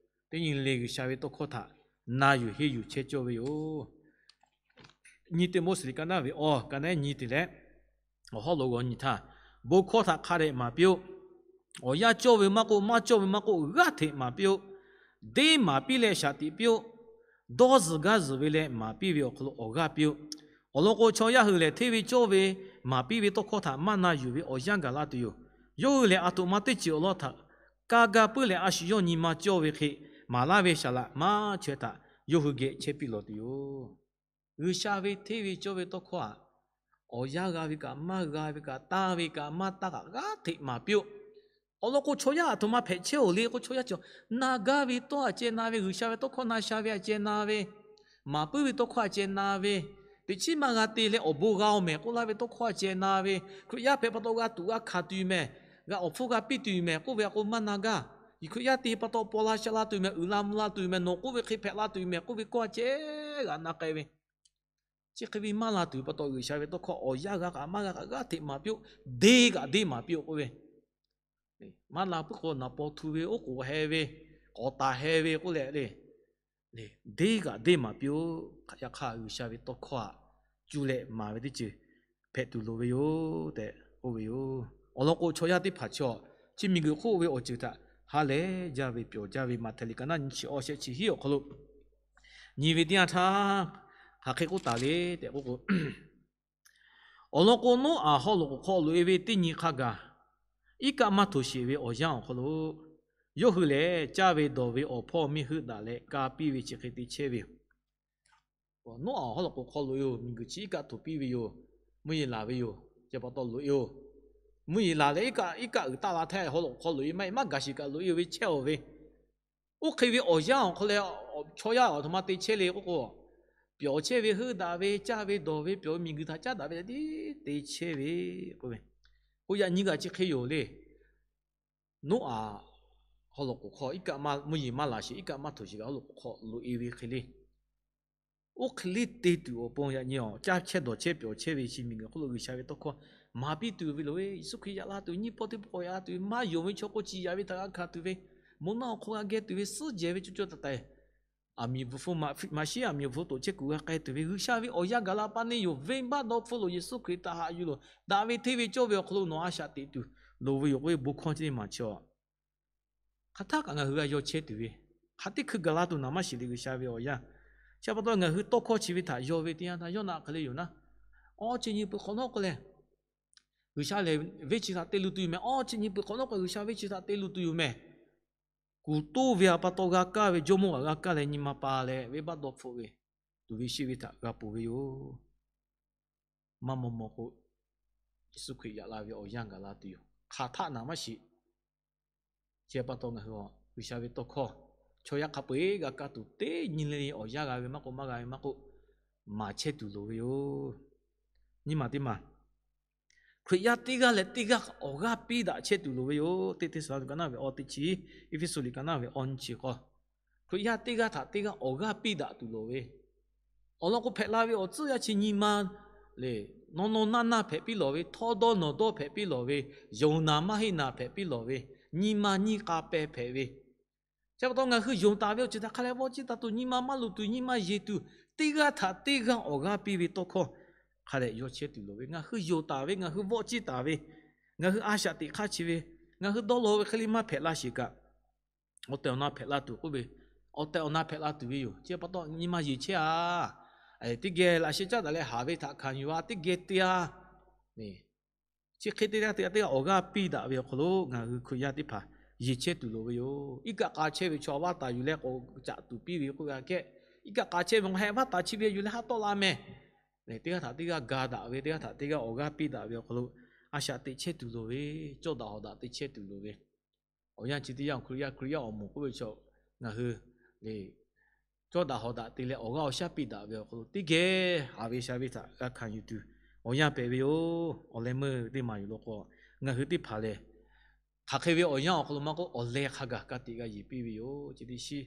Teˇ nyi le G'uiˬsha ve tawˇ hkawˇ htaꞈ na yuˬ henˇ yuˬ chehˇ cawˇ ve yoˬ. Nyi Tiˆmoˉseˍ liꞈ ka naˉ ve awˬ ka naˉ nyi te leh, awˬ hawˉ lo g'aw nyi htaˇ, bon hkawˇ htaꞈ hk'a dehꞈ maˍ piˇ-oˆ. Awˬ yanˇ cawˇ ve maˇ k'oˆ, maˇ cawˇ ve maˇ k'oˆ, g'aˇ hteꞈ maˍ piˇ-oˆ. Deˇ maˍ piˇ leh shaˍ tiꞈ piˇ-oˆ. Dawˇ zuhˬ gaˇ zuhˬ ve leh maˍ piˇ ve awˬ hk'aw lo awˬ g'aˇ piˇ-oˆ. Awˬ lawn k'o, chaw yaˇ hui lehˬ hteˇ ve cawˇ ve maˍ piˇ ve tawˇ hkawˇ htaꞈ maˇ na yuˬ ve awˬ yanˇ gaˬ la tuˬ yoˬ. Yawˇ hui lehˬ, aˬ htoꞈ ma teˇ ceuˬ awˬ lawn htaꞈ ka ga puiˉ leh, a shu yawˇ nyi ma cawˇ ve hk'e maˍ laˇ ve saˍ laꞈ maˇ chaweh htaꞈ yawˇ hui geh chehˇ piˇ lawˬ tuˬ yoˬ. G'uiˬsha ve hteˇ ve cawˇ ve tawˇ hkawˇ htaꞈ awˬ yanˇ g'a ve kaꞈ maˇ g'a ve kaꞈ, tanˇ ve kaꞈ maˇ tanˇ kaꞈ, g'aˇ hteꞈ maˍ piˇ-oˆ. Awˬ lawn k'o, chaw yaˇ aˬ htoꞈ ma hpehꞈ chehˇ-oˬ le k'o, chaw yaˇ cawˬ na gaˇ ve tawˇ a ceh na ve, G'uiˬsha ve tawˇ hkawˇ na sha ve a ceh na ve, maˍ puiˉ ve tawˇ hkawˇ a ceh na ve, teꞈ chiˉ maˇ g'a te leh awˬ bon g'a-oˬ mehˍ k'oˆ laˇ ve tawˇ hkawˇ a ceh na ve, Hkriꞈ yaˇ hpehꞈ pa taw g'a tuꞈ g'a hkanˍ tuˬ mehˍ, g'a awˬ hpfuhˇ g'a piˇ tuˬ mehˍ k'oˆ ve a k'o maˇ na gaˇ. Hkriꞈ yaˇ te pa taw paw la sha la tuˬ mehˍ, uiˍ la mvuh la tuˬ mehˍ, nawˬ k'oˆ ve hk'e hpehꞈ la tuˬ mehˍ k'oˆ ve kawˇ a ceh g'a na k'ai ve. Chi hk'e ve maˇ la tuˬ pa taw G'uiˬsha ve tawˇ hkawˇ awˬ yanˇ g'a kaꞈ maˇ g'a kaꞈ g'aˇ hteꞈ maˍ piˇ-oˆ. Deˇ kaꞈ deˇ maˍ piˇ-oˆ k'oˆ ve, maˇ la puiˉ k'o naˍ paw htu ve oˉ k'oˍ heh ve, k'awꞈ taˍ heh ve k'oˆ leh le, deˇ kaꞈ deˇ maˍ piˇ-oˆ. Yaꞈ hk'aˇ G'uiˬsha ve tawˇ hkawˇ htaꞈ cuˇ leh maˍ ve teˇ ceuˬ hpehꞈ tuˬ loˍ ve yoˬ tehꞈ k'oˆ ve yoˬ. Awˬ lawn k'o, chaw yaˇ teˇ hpaˍ chi chi miˬguiˬ hk'oˆ ve awˬ ceuˬ htaꞈ ha lehˬ jaˇ ve pyawˬ jaˇ ve Maꞈhtehˍ liꞈ ka naˉ nyi chi awˇ shehˆ chi hiˉ awˬ hk'aw lo nyi ve teˇ yanˇ htaˇ, hk'aˬ hk'e k'oˆ taˍ le tehꞈ k'oˆ k'o, awˬ lawn k'o, Noˉaꞈ haw loꞈ k'oˍ hk'aw loꞈ-e ve teˇ nyi hk'a gaˬ, iˉ kaˆ maˇ htoꞈ sheˍ ve awˬ yanˇ awˬ hk'aw lo, yawˇ hui lehˬ caˇ ve dawˬ ve awˬ hpawˇ miˇ heuˆ daꞈ leh ka piˇ ve chi hk'e te chehˇ ve yoˬ. Noˉaꞈ haw loꞈ k'oˍ hk'aw loꞈ-e yoˬ. Miˬguiˬ chi iˉ kaˆ htoꞈ piˇ ve yoˬ. Mvuhˇ yeˬ laˬ ve yoˬ. Chi pa taw loꞈ-e yoˬ. Mvuhˇ yeˬ laˬ leh iˉ kaˆ, iˉ kaˆ uiˍ taˆ la htaˇ haw loꞈ k'oˍ hk'aw loꞈ-e maˇ heˆ, maˇ gaˬ shiˍ kaꞈ loꞈ-e yoˬ ve chehˇ-oˬ ve, oˇ hk'e ve awˬ yanˇ awˬ hk'aw leh chaw yaˇ aˬ htoꞈ ma te chehˇ le k'oˆ k'o, pyawˬ chehˇ ve, heuˆ daꞈ ve, caˇ ve dawˬ ve, pyawˬ ve, miˬguiˬ htaꞈ caˉ daꞈ ve, te chehˇ ve k'oˆ ve, k'o yaꞈ nyi g'aꞈ chi hk'e yoˬ le. Noˉaꞈ haw loꞈ k'oˍ hk'aw iˉ kaˆ maˇ, mvuhˇ yeˬ maˇ laˬ sheˍ, iˉ kaˆ maˇ htoꞈ sheˍ kaꞈ haw loꞈ k'oˍ hk'aw loꞈ-e ve hk'e le. Oˇ hk'e le te tuˬ awˬ pon yaꞈ nyi awˬ caˇ chehˇ dawˬ chehˇ pyawˬ chehˇ ve chi miˬguiˬ hk'oˆ lo G'uiˬsha ve tawˇ hkawˇ maˍ piˇ tuˬ ve loˍ ve, Yeˍsuˆ Hkriꞈ yaꞈ la tuˬ, nyiˇ pawˆ teˇ pawˆ yaꞈ la tuˬ ve, maˇ yonˍ ve chaw k'o ciˍ yaꞈ ve htaꞈ g'a hkanˍ tuˬ ve, moˬ naˆ awˬ hk'aw g'a geh tuˬ ve, suhˉ jehˬ ve cawˇ cawˇ taiˍ taiˍ, aˬ miˍ bvuhꞈ hpfuhˇ maꞈ, maꞈ shiˉ aˬ miˍ bvuhꞈ toꞈ chehˇ kuiˬ g'a k'ai tuˬ ve, G'uiˬsha ve awˬ yanˇ gaˬ la paˇ neˇ yoˬ. Venˇbaˆ dawˇ hpfuhˇ loˍ, Yeˍsuˆ Hkriꞈ htaꞈ haꞈ yuˬ loˬ. Daꞈ ve hteˇ ve cawˇ ve awˬ hk'aw lo nawˬ a shaꞈ teꞈ tuˬ loˍ ve yoˬ k'oˆ ve bon hkawˇ chi teˇ maˬ chi a hk'aˬ htaˆ kaꞈ ngaˬ hui g'a yaw chehˇ tuˬ ve, hk'aˬ teˇ hkui gaˬ la tuˬ naˍ maˇ shiˍ le G'uiˬsha ve awˬ yanˇ. Chi pa taw ngaˬ hui tawˇ hkawˇ chi ve htaꞈ yaw ve teˇ yanˇ htaˇ yawˇ naˆ hk'e le yoˬ naˉ, awˬ chi nyi peuˬ hk'awꞈ nawˉ k'o lehˬ, G'uiˬsha lehˬ venˇ chi htaꞈ te luˬ tuˬ yoˬ mehˍ. Awˬ chi nyi peuˬ hk'awꞈ nawˉ k'o G'uiˬsha venˇ chi htaꞈ te luˬ tuˬ yoˬ mehˍ. Kuˬ toˇ ve a pa taw g'a kaˇ ve jawˇmawˇ g'aꞈ g'a kaˇ leh nyi ma pa leh venˇbaˆ dawˇ hpfuhˆ ve, tuˬ ve shiˆ ve htaꞈ g'a ponˬ ve yoˬ. Maˇ maw maw k'o, Yeˍsuˆ Hkriꞈ yaꞈ la ve awˬ yanˇ gaˬ la tuˬ yoˬ. Hk'aˬ htaˆ naˍ maˇ shiˍ. Chi pa taw ngaˬ hui G'uiˬsha ve tawˇ hkawˇ chaw yaˇ hk'a peu-eˬ g'a kaˇ tuˬ teˇ nyi le awˬ yanˇ g'a ve maˇ k'oˆ, maˇ g'a ve maˇ k'oˆ, maˍ chehˇ tuˬ loˍ ve yoˬ. Nyi maˬ teˇ maˬ, Hkriꞈ yaˇ teˇ g'aˇ leh teˇ g'aˇ awˬ g'aˇ piˇ daꞈ chehˇ tuˬ loˍ ve yoˬ. Teˇ Hteˇsaˍlawˇniˆ ka naˉ ve awˇ teˇ chi, Eˇfeˇsuꞈ liꞈ ka naˉ ve awˇ nyiˇ chi k'awˇ, Hkriꞈ yaˇ teˇ g'aˇ htaꞈ teˇ g'aˇ awˬ g'aˇ piˇ daꞈ tuˬ loˍ ve, awˬ lawn k'o hpehꞈ la ve awˬ tcuhˉ yaˇ chi nyi ma le, nawˬ nawˬ naˇ naˇ hpehꞈ piˇ lawˬ ve, htawˇ dawˇ nawˬ dawˇ hpehꞈ piˇ lawˬ ve, yonˍ naˍ maˇ heˆ naˍ hpehꞈ piˇ lawˬ ve, nyi ma nyiˇ k'a peh hpehꞈ ve, chi pa taw ngaˬ hui yonˍ taˍ ve awˬ ceuˬ htaꞈ hk'a leh vawˇ ciˇ taˍ tuˬ, nyi ma maˇ luˬ tuˬ, nyi ma yeˬ tuˬ, teˇ g'aˇ htaꞈ teˇ g'aˇ awˬ g'aˇ piˇ ve tawˇ hkawˇ hk'a dehꞈ yaw chehˇ tuˬ loˍ ve, ngaˬ hui yonˍ taˍ ve, ngaˬ hui vawˇ ciˇ taˍ ve, ngaˬ hui a shaꞈ teꞈ hk'aˇ chi ve, ngaˬ hui dawˇ law ve hk'e le maˇ hpehꞈ la sheˍ kaꞈ, awˬ tehˬ awˬ na hpehꞈ la tuˬ k'oˆ ve, awˬ tehˬ awˬ na hpehꞈ la tuˬ ve yoˬ. Chi pa taw nyi ma yeˬ chehˇ a, teˇ geh laꞈ sheh caˉ daꞈ leh haˍ ve htaꞈ hkanˍ yuˬ a, teˇ geh te a, chi hk'e te g'a te g'a teˇ g'aˇ awˬ g'aˇ piˇ daꞈ ve awˬ hk'aw lo ngaˬ hui Hkriꞈ yaˇ teˇ hpaˍ yeˬ chehˇ tuˬ loˍ ve yoˬ. Iˉ kaˆ k'a chehˇ ve chaw a vaˇ taˍ yuˬ leh k'awꞈ caꞈ tuˬ piˇ ve k'oˆ g'a kehˉ, iˉ kaˆ k'a chehˇ ve k'o heh vaˇ taˍ chi ve yuˬ leh haˉ tawˆ la mehˍ. Teˇ g'aˇ htaꞈ teˇ g'aˇ ga daꞈ ve, teˇ g'aˇ htaꞈ teˇ g'aˇ awˬ g'aˇ piˇ daꞈ ve awˬ hk'aw lo a shaꞈ teꞈ chehˇ tuˬ loˍ ve, cawˇ daꞈ hawˍ daꞈ te chehˇ tuˬ loˍ ve, Awˬ yanˇ chi teˇ yanˇ awˬ hk'aw lo yaˇ Hkriꞈ yaˇ awˬ moˍ k'oˆ ve chaw ngaˬ hui le cawˇ daꞈ hawˍ daꞈ te leh awˬ g'aˇ awˬ shaˉ piˇ daꞈ ve awˬ hk'aw lo teˇ geh haꞈ ve sha ve htaꞈ g'a hkanˍ yuˬ tuˬ awˬ yanˇ hpehꞈ ve yoˬ. Awˬ leh meuˇ teˇ maˬ yoˬ law k'o, ngaˬ hui teˇ hpaˍ lehˬ hk'aˬ hk'e ve awˬ yanˇ awˬ hk'aw lo maˇ k'oˆ, awˬ leh hk'a gaˬ ka tiꞈ g'a yeˬ piˇ ve yoˬ. Chi teˇ shiˉ,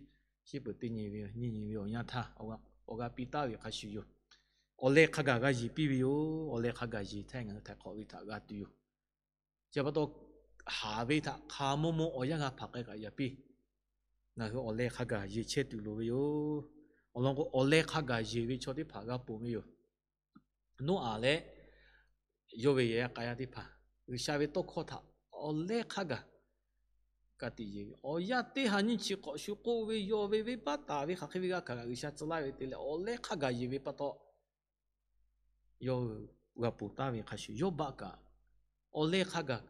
shiˉ peuˬ teˇ nyi ve, nyiˇ nyi ve awˬ yanˇ htaˇ awˬ g'a piˇ taˍ ve hk'a shuˍ yoˬ. Awˬ leh hk'a gaˬ g'a yeˬ piˇ ve yoˬ. Awˬ leh hk'a gaˬ yeˬ htaˇ ngaˬ hui htaiˍ hk'awꞈ ve htaꞈ g'a tuˬ yoˬ. Chi pa taw, haˍ ve htaꞈ hk'a mawˇ mawˇ awˬ yanˇ g'a hpanˍ k'ai kaꞈ yaꞈ piˇ, ngaˬ hui awˬ leh hk'a gaˬ yeˬ chehˇ tuˬ loˍ ve yoˬ. Awˬ lawn k'o, awˬ leh hk'a gaˬ yeˬ ve chaw teˇ hpaˍ g'a ponˬ ve yoˬ. Noˉaꞈ leh yawˇ ve yehˬ yaˇ k'a yaˇ teˇ hpaˍ G'uiˬsha ve tawˇ hkawˇ htaꞈ awˬ leh hk'a gaˬ ka tiꞈ yeˬ ve, awˬ yanˇ teˇ ha nyiˇ chi hk'awꞈ shu k'oˆ ve, yawˇ ve venˇbaˆ taˍ ve hk'aˬ hk'e ve g'a hkanˍ kaꞈ G'uiˬsha tcuh laˇ ve te leh awˬ leh hk'a gaˬ yeˬ ve pa taw, yawˇ hui g'a ponˬ taˍ ve hk'a shuˍ, yawˇ baˆ kaꞈ awˬ leh hk'a gaˬ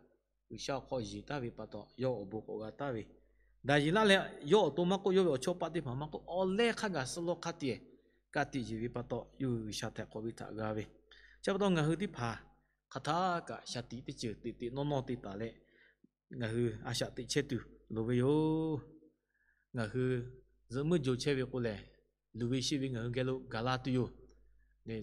G'uiˬsha awˬ hk'aw yeˬ taˍ ve pa taw, yawˇ awˬ bon k'awꞈ g'a taˍ ve, daꞈ yeˬ laˇ leh yawˇ awˬ to maˇ k'oˆ, yawˇ ve awˬ chawˇ paˆ teˇ hpaˍ maˇ k'oˆ, awˬ leh hk'a gaˬ suh law hk'a tiꞈ ka tiꞈ yeˬ ve pa taw, yawˇ hui G'uiˬsha htaiˍ hk'awꞈ ve htaꞈ g'a ve. Chi pa taw ngaˬ hui teˇ hpaˍ hk'aˬ htaˆ kaꞈ shaˍ tiꞈ teˇ ceuˬ teꞈ teꞈ nawˇ nawˇ te taˍ leh, ngaˬ hui a shaꞈ teꞈ chehˇ tuˬ loˍ ve yoˬ. Ngaˬ hui zuhꞈ muiˉ jo chehˇ ve k'o lehˬ, luˬ ve sheˆ ve ngaˬ hui geh lo gaˬ la tuˬ yoˬ.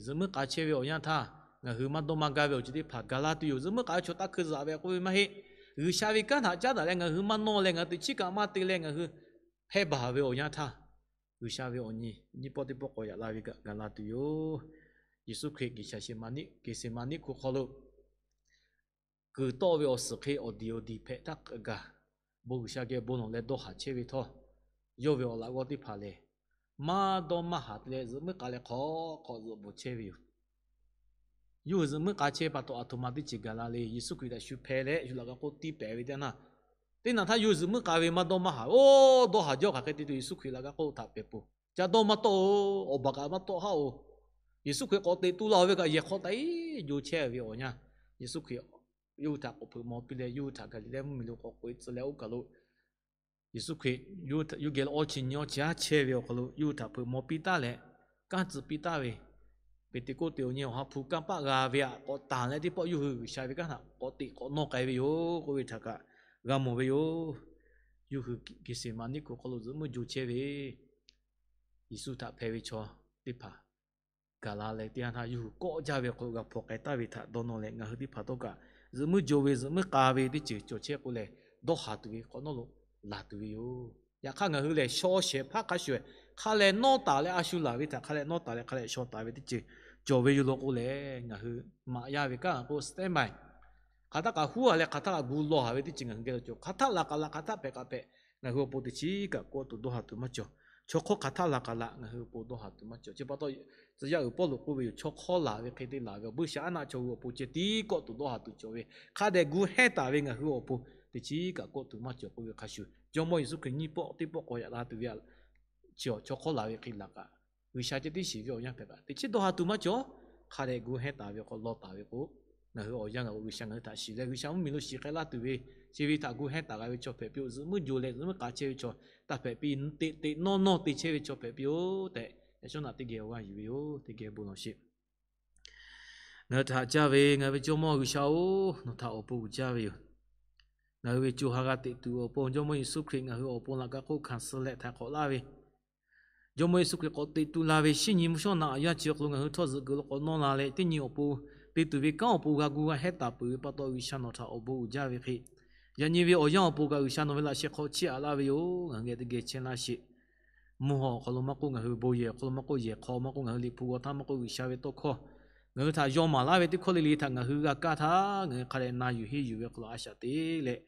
Zuhꞈ muiˉ k'a chehˇ ve awˬ yanˇ htaˇ, ngaˬ hui maˇ dawˇ maˇ gaˇ ve awˬ ceuˬ teˇ hpaˍ gaˬ la tuˬ yoˬ. Zuhꞈ muiˉ k'a ve chaw taˇ hkui zuhꞈ ve k'oˆ ve maˇ heˆ. G'uiˬsha ve kanˉ htaꞈ caˉ daꞈ leh ngaˬ hui maˇ nawˇ leh ngaˬ hui teꞈ chiˉ kaꞈ maˇ te leh ngaˬ hui hpehˇ baˬ ve awˬ yanˇ htaˇ, G'uiˬsha ve awˬ nyi nyiˇ pawˆ teˇ pawˆ k'awꞈ yaꞈ la ve kaꞈ gaˬ la tuˬ yoˬ. Yeˍsuˆ Hkriꞈ Geˍseˍmaˍniˆ, Geˍseˍmaˍniˆ hk'oˆ hk'aw lo kuiˬ tawˆ ve awˬ suhˍ hk'e awˬ diˬ awˬ diˬ hpehꞈ htaˇ kaꞈ gaˬ, bon G'uiˬsha geh bon lawˬ leh dawˇ haˍ chehˇ ve htawˇ, yawˇ ve awˬ laꞈ g'awˇ teˇ hpaˍ lehˬ, maˇ dawˇ maˇ haˍ te leh zuhꞈ muiˉ k'a leh hk'awꞈ hk'awꞈ zuhꞈ bvuhˬ chehˇ ve yoˬ. Yawˇ hui zuhꞈ muiˉ k'a chehˇ pa taw, aˬ htoꞈ ma teˇ ceuˬ gaˬ la le. Yeˍsuˆ Hkriꞈ htaꞈ shu hpeh leh shu laꞈ ka k'oˆ tiˇ pehˍ ve teˇ naˇ, teˇ naꞈ htaˇ yawˇ hui zuhꞈ muiˉ k'a ve maˇ dawˇ maˇ haˍ ve, oˇ dawˇ haˍ jaˇ hk'aˬ hk'e te tuˬ Yeˍsuˆ Hkriꞈ laꞈ ka k'oˆ htaꞈ pehˬ peuˬ. Ca dawˇ maˇ tawˆ-oˬ, awˬ baˬ kaꞈ maˇ tawˆ haˆ-oˬ. Yeˍsuˆ Hkriꞈ k'awꞈ teꞈ tu la-oˬ ve kaꞈ yehˬ hk'aw taꞈ iˉ jo chehˇ ve awˬ yanˇ, Yeˍsuˆ Hkriꞈ yawˇ hui htaꞈ k'awꞈ hpeuꞈ maw piˇ leh, yawˇ hui htaꞈ Gaˍliˍlehˇ mvuhˇmiˬ lo k'awꞈ k'oꞈ-e tcuh leh oˇ kaˬ lo Yeˍsuˆ Hkriꞈ yawˇ hui geh lo awˇ chi nyi awˇ chi haˉ chehˇ ve awˬ hk'aw lo yawˇ hui htaꞈ hpeuꞈ maw piˇ taˉ leh, kanˉ tcuh piˇ taˉ ve, Peˍteˍkoˆteˍ awˬ nyi awˬ ha hpu kanˇ paˆ g'a ve htaꞈ k'awꞈ tanˬ leh teˇ pawˆ yawˇ hui G'uiˬsha ve kanˉ htaꞈ k'awꞈ teꞈ k'awꞈ nawˇ k'ai ve yoˬ k'oˆ ve htaꞈ kaꞈ g'a mawˬ ve yoˬ. Yawˇ hui Geˍseˍmaˍniˆ hk'oˆ hk'aw lo zuhꞈ muiˉ jo chehˇ ve Yeˍsuˆ htaꞈ hpeh ve chaw teˇ hpaˍ gaˬ la leh teˇ yanˇ htaˇ yawˇ hui kawˆ jaˇ ve awˬ hk'aw lo g'a hpaw k'ai taˍ ve htaꞈ dawˇ nawˇ leh, ngaˬ hui teˇ hpaˍ htawˇ kaꞈ zuhꞈ muiˉ jo ve, zuhꞈ muiˉ k'a ve teˇ ceuˬ cawˬ chehˇ k'o lehˬ, dawˇ haˍ tuˬ ve hk'awꞈ nawˉ lo laˬ tuˬ ve yoˬ. Yaꞈ hk'aˇ, ngaˬ hui lehˬ shaw shehˍ hpaˇ hk'a shuˍ hk'a lehˬ nawˇ taˍ leh a shu laˬ ve htaꞈ hk'a lehˬ nawˇ taˍ leh hk'a lehˬ shaw taˍ ve teˇ ceuˬ cawˬ ve yoˬ law k'o lehˬ, ngaˬ hui maꞈ yaˇ ve kanˉ k'o stand by, hk'aˬ htaˆ kaꞈ huˉ a leh hk'aˬ htaˆ kaꞈ gu lawˬ haˍ ve teˇ ceuˬ ngaˬ hui geh lo cawˬ. Hk'aˬ htaˆ laˬ k'aˬ laˬ, hk'aˬ htaˆ hpehꞈ k'aˬ hpehꞈ, ngaˬ hui awˬ pon teˇ chiˉ kaꞈ kawˆ tuˬ dawˇ haˍ tuˬ maˇ cawˬ. Chaw hk'awˇ hk'aˬ htaˆ laˬ k'aˬ laˬ, ngaˬ hui awˬ pon dawˇ haˍ tuˬ maˇ cawˬ. Chi pa taw, tcuh yaˇ uiˍ Pawˇluꞈ k'oˆ ve yoˬ, chaw hk'awˇ laˬ ve hk'e te laˬ ve awˬ, buiˇshaˆaˉnaˆ chaw hui awˬ pon ceh tiˉ kawˆ tuˬ dawˇ haˍ tuˬ cawˬ ve, hk'a dehꞈ gu hehnˇ taˍ ve ngaˬ hui awˬ pon teˇ chiˉ kaꞈ kawˆ tuˬ maˇ cawˬ k'oˆ ve hk'a shuˍ, Jawˇmawˇ Yeˍsuˆ Hkriꞈ nyiˇ pawˆ teˇ pawˆ k'awꞈ yaꞈ la tuˬ ve chi awˬ chaw hk'awˇ laˬ ve hk'e laˬ kaꞈ, G'uiˬsha ceh tiˉ shiˍ ve awˬ yanˇ hpehꞈ kaꞈ, teˇ chiˉ dawˇ haˍ tuˬ maˇ cawˬ. Hk'a dehꞈ gu hehnˇ taˍ ve awˬ hk'aw lo taˍ ve k'o, ngaˬ hui awˬ yanˇ g'a k'o G'uiˬsha ngaˬ hui htaꞈ shiˍ leh G'uiˬsha mvuhˇmiˬ lo shiˍ k'ai laˇ tuˬ ve, chi ve htaꞈ gu hehnˇ taˍ g'a ve chaw hpehꞈ piˇ-oˆ. Zuhꞈ muiˉ jo leh zuhꞈ muiˉ k'a chehˇ ve chaw taˇ hpehꞈ piˇ, teꞈ teꞈ nawˇ nawˇ te chehˇ ve chaw hpehꞈ piˇ-oˆ tehꞈ, yaꞈ shawˉ naꞈ teˇ geh awˬ g'aˇ yuˬ ve yoˬ. Teˇ geh bon lawˬ sheˍ. Ngaˬ hui htaꞈ caˇ ve ngaˬ hui ve Jawˇmawˇ G'uiˬsha-oˬ, nawˬ htaꞈ awˬ pon uiˍ jaˇ ve yoˬ. Ngaˬ hui ve co ha g'a teꞈ tuˬ awˬ pon Jawˇmawˇ Yeˍsuˆ Hkriꞈ ngaˬ hui awˬ pon laꞈ ka hk'oˆ hkanˍ suh leh htaiˍ hk'awꞈ laˇ ve, Jawˇmawˇ Yeˍsuˆ Hkriꞈ k'awꞈ teꞈ tu la ve shinˉ nyi mvuhˇ shawˉ naꞈ yaˇ chi awˬ hk'aw lo ngaˬ hui htawˇ zuhꞈ kuiˬ lo k'awꞈ nawˇ la leh, teˇ nyi awˬ pon te tuˬ ve kanˉ awˬ pon g'a gu g'a hehnˇ taˍ peuˬ ve pa taw, G'uiˬsha nawˬ htaꞈ awˬ bon uiˍ jaˇ ve hk'e, yaꞈ nyi ve awˬ yanˇ awˬ pon kaꞈ G'uiˬsha nawˬ ve laꞈ sheh hk'aw chiˇ aꞈ laˇ ve yoˬ. Ngaˬ hui geh teˇ geh chehˇ laˇ sheˍ. Mvuhˇ haw awˬ hk'aw lo maˇ k'oˆ, ngaˬ hui bon yehˬ awˬ hk'aw lo maˇ k'oˆ, yehˬ hk'aw maˇ k'oˆ, ngaˬ hui liꞈ hpu g'aw htaˇ maˇ k'oˆ, G'uiˬsha ve tawˇ hkawˇ ngaˬ hui htaꞈ yaw maˍ laˇ ve teˇ hkawˇ le le htaꞈ ngaˬ hui g'a kaˇ htaˇ, ngaˬ hui hk'a dehꞈ na yuˬ henˇ yuˬ ve awˬ hk'aw lo a shaꞈ teꞈ leh,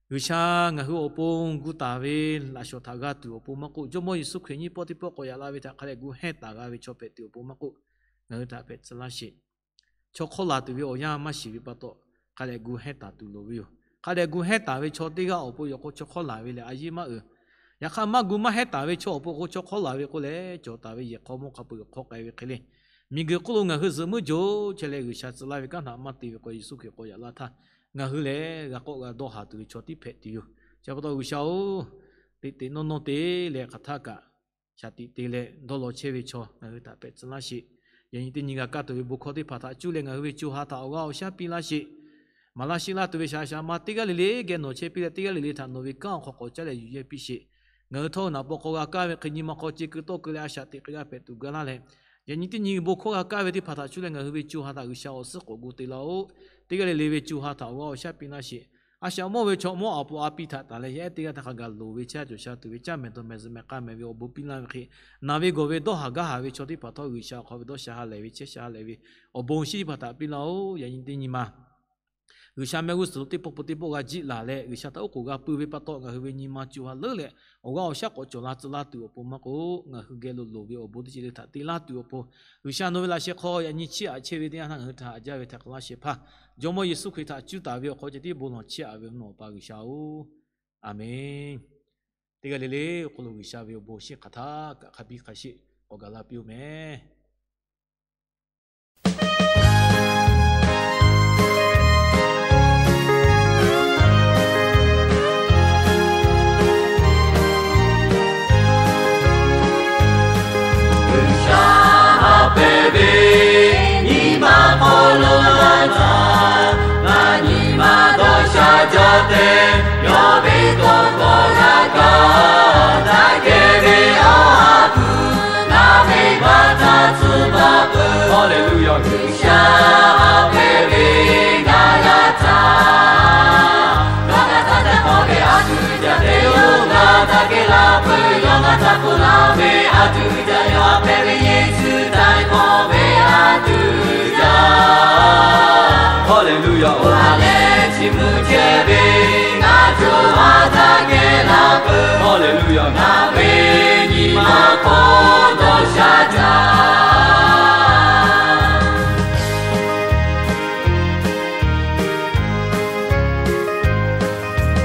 G'uiˬsha ngaˬ hui awˬ pon gu taˍ ve laꞈ shawnˍ htaꞈ g'a tuˬ awˬ pon maˇ k'oˆ, Jawˇmawˇ Yeˍsuˆ Hkriꞈ nyiˇ pawˆ teˇ pawˆ k'awꞈ yaꞈ la ve htaꞈ hk'a dehꞈ gu hehnˇ taˍ g'a ve chaw hpehꞈ tuˬ awˬ pon maˇ k'oˆ, ngaˬ hui htaꞈ hpehꞈ tcuh laˇ sheˍ. Chaw hk'awˇ laˬ tuˬ ve awˬ yanˇ maˇ shiˍ ve pa taw, hk'a dehꞈ gu hehnˇ taˍ tuˬ loˍ ve yoˬ. Hk'a dehꞈ gu hehnˇ taˍ ve chaw teˇ g'aˇ awˬ pon yaꞈ k'o chaw hk'awˇ laˬ ve lehˬ a yeˇ maˇ uiˍ. Yaꞈ hk'aˇ, maˇ gu maˇ hehnˇ taˍ ve chaw awˬ pon k'o chaw hk'awˇ laˬ ve k'o lehˬ, cawˬ taˍ ve yehˬ hk'aw mawˇ hk'a peu-eˬ hk'awˇ k'ai ve hk'e le. Miˬguiˬ hk'oˆ lo ngaˬ hui zuhꞈ muiˉ jo chehˇ leh G'uiˬsha tcuh laˇ ve kanˉ htaꞈ maˇ te ve k'o, Yeˍsuˆ Hkriꞈ k'awꞈ yaꞈ la htaˇ, ngaˬ hui lehˬ g'a k'awˆ g'a dawˇ haˍ tuˬ ve chaw tiˉ hpehꞈ tuˬ yoˬ. Chi pa taw G'uiˬsha-oˬ, teꞈ teꞈ nawˇ nawˇ te leh hk'aˬ htaˆ kaꞈ shaˍ tiꞈ te leh dawˇ law chehˇ ve chaw ngaˬ hui htaꞈ hpehꞈ tcuh laˇ sheˍ. Yaꞈ nyi teˇ nyi g'a kaˇ tuˬ ve bon hkawˇ teˇ hpaˍ htaꞈ cuˇ leh ngaˬ hui ve co ha htaꞈ awˬ g'aˇ awˬ shaˉ piˇ laˇ sheˍ. maˍ laˇ sheˆ laˇ tuˬ ve shaˍ shaˍ ma teˇ g'aˇ le le geh nawˬ chehˇ piˇ leh, teˇ g'aˇ le le htaꞈ nawˬ ve kanˉ awˬ hk'aw k'awꞈ caˉ leh yuˬ yehˇ piˇ sheˍ. Ngaˬ hui htawˇ naˍ paw hk'aw g'a kaˇ ve hk'e nyi ma hk'aw ce keu tawˆ keu leh a shaꞈ teꞈ k'ai g'a hpehꞈ tuˬ ga laˇ leh, yaꞈ nyi teˇ nyi bon hkawˇ g'a kaˇ ve teˇ hpaˍ htaꞈ cuˇ leh ngaˬ hui ve co ha htaꞈ G'uiˬsha awˬ suhˉ k'awꞈ gu te laˇ-oˆ. Teˇ g'aˇ le le ve co ha htaꞈ awˬ g'aˇ awˬ shaˉ piˇ laˇ sheˍ. A shaꞈ mawˇ ve chaw mawˇ a puˍ a piˇ htaꞈ taˍ leh, yaˇ ehˉ teˇ g'aˇ htaꞈ hk'a gaˬ loˍ ve chehˇ cawˬ sha tuˬ ve caˇ mehˍ dawˬ mehˍ zuhꞈ mehˍ k'a mehˍ ve awˬ bon piˇ laˇ ve hk'e, naˬ ve gawˬ ve dawˇ haˍ gaˇ haˍ ve chaw teˇ hpaˍ htawˇ G'uiˬsha awˬ hk'aw ve dawˇ sha ha lehˬ ve chehˇ sha ha lehˬ ve awˬ bon shinˉ teˇ hpaˍ htaꞈ piˇ laˇ-oˆ. Yaꞈ nyi teˇ nyi ma G'uiˬsha mehˆ g'uˇ suhˍ lo teˇ pawˆ peuˬ teˇ pawˆ g'a jiˆ laˬ leh, G'uiˬsha htaꞈ oˉ k'oˍ g'a pui ve pa taw, ngaˬ hui ve nyi ma co ha leuˉ leh awˬ g'aˇ awˬ shaˉ k'awꞈ cawˬ la tcuh laˇ tuˬ awˬ pon maˇ k'o, ngaˬ hui geh lo loˍ ve awˬ bon teˇ ceuˬ le htaꞈ te laˇ tuˬ awˬ pon, G'uiˬsha nawˬ ve laꞈ sheh hk'aw yaꞈ nyi chiˇ aꞈ chehˇ ve teˇ yanˇ htaˇ ngaˬ hui htaꞈ haꞈ jaˇ ve htaꞈ k'oˆ laˇ shehˍ hpaˇ, Jawˇmawˇ Yeˍsuˆ Hkriꞈ htaꞈ cuˇ taˍ ve awˬ hk'aw ceh tiˉ bon lawˬ chiˇ aꞈ ve mvuhˇ naw Awˬ pa G'uiˬsha-oˬ, Aˍmenˍ. Teˇ g'aˇ le le awˬ hk'aw lo G'uiˬsha ve awˬ bon shinˉ hk'aˬ htaˇ kaꞈ hk'a biˇ hk'a sheˆ k'awꞈ gaˬ la piˇ-oˬ mehˍ. G'uiˬsha haꞈ pehnˇ ve nyi ma hk'aw lo laˇ htaˇ, ngaˬ nyi ma dawˇ sha jaˇ tehꞈ, yawˇ ve tawˇ hkawˇ g'a kaˇ, daꞈ kehˬ ve Awˬ ha hpu ngaˬ ve baˆ htaꞈ tcuh baˬ peuˬ. Haˍleˍluˆyaꞈ. G'uiˬsha haꞈ pehnˇ ve ngaˬ g'a htaˇ, yawˇ g'a htaˇ tehꞈ k'oˆ ve a tuˬ jaˇ te yoˬ. Ngaˬ htaꞈ kehˬ laˇ peuˬ. Yawˇ g'a htaˇ k'oˆ laˇ ve a tuˬ jaˇ, yawˇ haꞈ pehnˇ ve Yeˍsuˆ htaiˍ hk'awꞈ ve a tuˬ jaˇ. Haˍleˍluˆyaꞈ. Oˇ ha lehˬ chi mvuh chehˇ ve ngaˬ co ha htaꞈ kehˬ laˇ peuˬ. Haˍleˍluˆyaꞈ. Ngaˬ ve nyi ma hk'aw dawˇ sha jaˇ.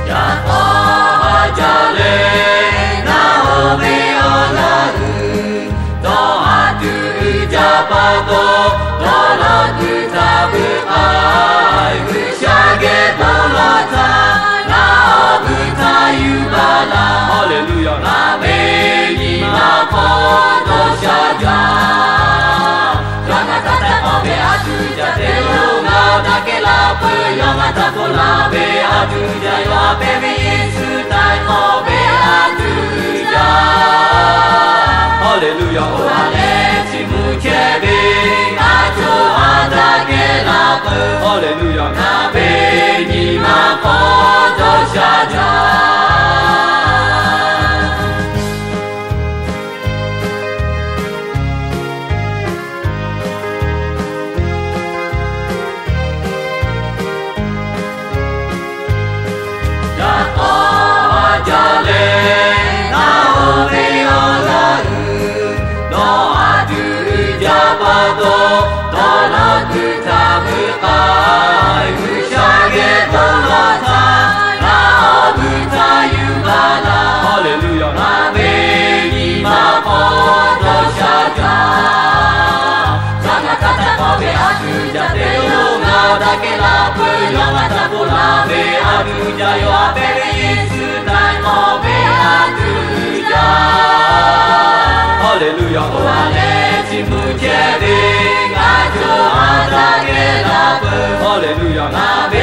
Yaꞈ k'aw ha jaˇ leh, ngaˬ oˇ ve awˬ laꞈ g'uiˬ dawˇ haꞈ tuˬ uiˍ jaˇ pa taw, dawˇ law tuˬ htaꞈ vuiˬ k'ai, G'uiˬsha geh bon lawˬ htaˇ, ngaˬ awˬ g'uiˬ htaꞈ yuˬ baˬ laˇ. Haˍleˍluˆyaꞈ. Ngaˬ ve nyi ma hk'aw dawˇ sha jaˇ. Yawˇ g'a htaˇ tehꞈ k'oˆ ve a tuˬ jaˇ te yoˬ. Ngaˬ htaꞈ kehˬ laˇ peuˬ. Yawˇ g'a htaˇ k'oˆ laˇ ve a tuˬ jaˇ, yawˇ haꞈ pehnˇ ve Yeˍsuˆ htaiˍ hk'awꞈ ve a tuˬ jaˇ. Haˍleˍluˆyaꞈ. Oˇ ha lehˬ chi mvuh chehˇ ve ngaˬ co ha htaꞈ kehˬ laˇ peuˬ. Haˍleˍluˆyaꞈ. Ngaˬ ve nyi ma hk'aw dawˇ sha jaˇ. Yaꞈ k'aw ha jaˇ leh, ngaˬ oˇ ve awˬ laꞈ g'uiˬ dawˇ haꞈ tuˬ uiˍ jaˇ pa taw, dawˇ law tuˬ htaꞈ vuiˬ k'ai, G'uiˬsha geh bon lawˬ htaˇ, ngaˬ awˬ g'uiˬ htaꞈ yuˬ baˬ laˇ. Haˍleˍluˆyaꞈ. Ngaˬ ve nyi ma hk'aw dawˇ sha jaˇ. Yawˇ g'a htaˇ tehꞈ k'oˆ ve a tuˬ jaˇ te yoˬ. Ngaˬ htaꞈ kehˬ laˇ peuˬ. Yawˇ g'a htaˇ k'oˆ laˇ ve a tuˬ jaˇ, yawˇ haꞈ pehnˇ ve Yeˍsuˆ htaiˍ hk'awꞈ ve a tuˬ jaˇ. Haˍleˍluˆyaꞈ. Oˇ ha lehˬ chi mvuh chehˇ ve ngaˬ co ha htaꞈ kehˬ laˇ peuˬ. Haˍleˍluˆyaꞈ. Ngaˬ